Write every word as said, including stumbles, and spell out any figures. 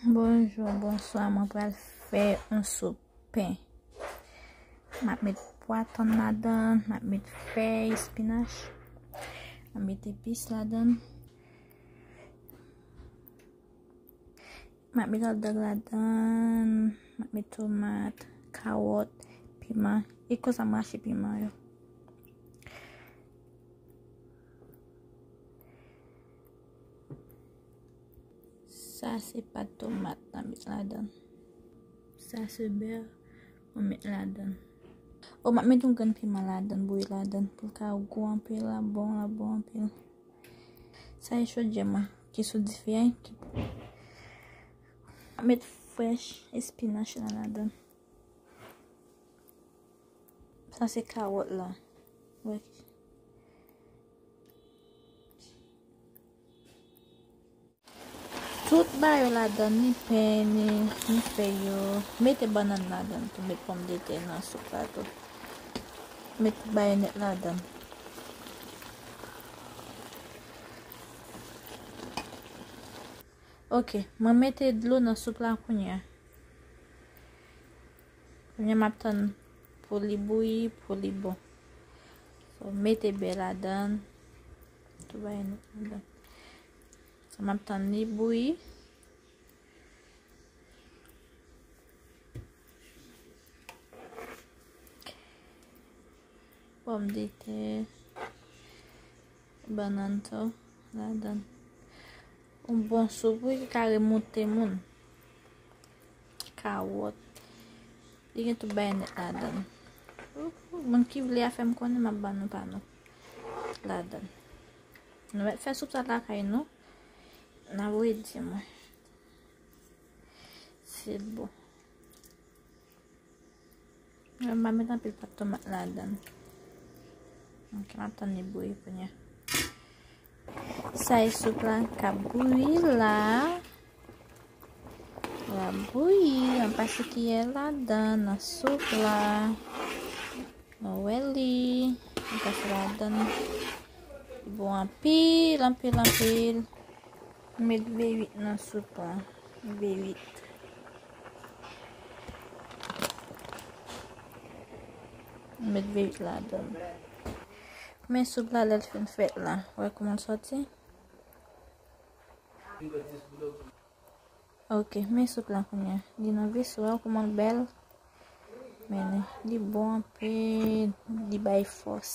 Bonjou, bonswa, mwen pral fè yon soup pen. M ap met pwa tann ladan, m ap met fèy espinach, m ap met epis ladan. M ap met hotdog ladan, m ap met tomat, kawòt, piman. E konsa m rache piman yo. Sa se pat tomat m ap met ladan. Sa se bè m ap met ladan. O, m ap met yon grenn piman ladan, bouyi ladan, pou l ka gou anpil, l ap bon, l ap bon anpil. Sa e chodyè mwen ki sou dife a. M ap met frèch espinach la ladan. Sa se kawòt la. Wè. Tout bagay yo ladan, ni pen, ni, ni fèy yo. Mete bannann ladan tou, met pòmdetè nan soup la tou. Met tout bagay nèt ladan. Ok, mwen mete dlo nan soup la kounye a. Kounye a m ap tann pou li bouyi, pou li bon. So, mete bè ladan. Tout bagay nèt ladan. So, m ap tann li bouyi. Pòmdetè, bannann tou ladan. Yon bon soup, wi, ki ka remoute moun. Kawòt. Li gen tout bagay nèt ladan. Moun ki vle a fè m konnen, m ap ban nou pa nou ladan. Nou mèt fè soup sa lakay nou. N a voye di mwen. Se bon. Mwen pa met anpil pat tomat ladan. Ok, m ap tann li bouyi kounye a. Sa e soup la k ap bouyi la. L ap bouyi, m ap pase kiyè ladan nan soup la. Nou wè li. M pase ladan. Li bon anpil, anpil, anpil. Met V uit nan soup la. V uit. Met V uit ladan. Men soup la lè l fin fèt la. Wè kouman l sòti? Ok, men soup la kounye a. Li nan veso a, kouman l bèl. Men li bon anpil, li bay fòs.